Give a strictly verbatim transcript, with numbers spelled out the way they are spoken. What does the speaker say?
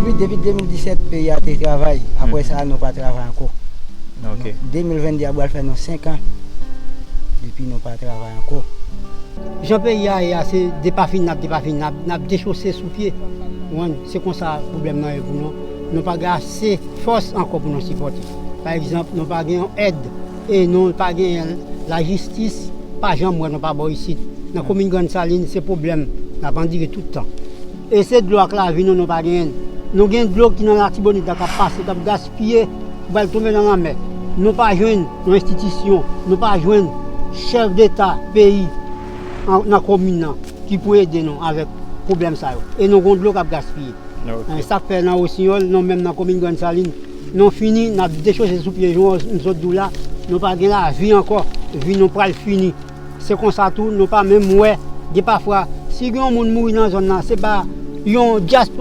Wi, depi de mil disèt, peyi a te travay. Apre sa, nou pa travay ankò. Ok. De mil venn de a pral fè nou senk an depi nou pa travay ankò. Jan peyi a ye a, se depafini n ap depafini, n ap, n ap dechose sou pye. Ou konprann? Se konsa pwoblèm nan ye pou nou. Nou pa gen ase fòs ankò pou nou sipòte. Pa egzanp, nou pa gen yon èd e nou pa gen lajistis, pa janm wè nou pa bò isit. Nan komin Grann Salin, se pwoblèm n ap andire tout tan. E se dlo ak lavi nou, nou pa genyen. Nou gen dlo ki nan Latibonit la k ap pase, k ap gaspiye, pou al tonbe nan lanmè. Nou pa jwenn yon enstitisyon, nou pa jwenn chèf deta peyi an- nan komin nan ki pou ede nou avèk pwoblèm sa yo. E nou gon dlo k ap gaspiye. Ok. Sa k fè nan Wosinyòl, nou menm nan komin Grann Salin, nou fini, n ap dechose sou pye, jan m sot di w la, nou pa gen lavi ankò, vi nou pral fini. Se konsa tou, nou pa menm wè, gen pafwa, si gen yon moun mouri nan zòn nan, se pa yon dyaspora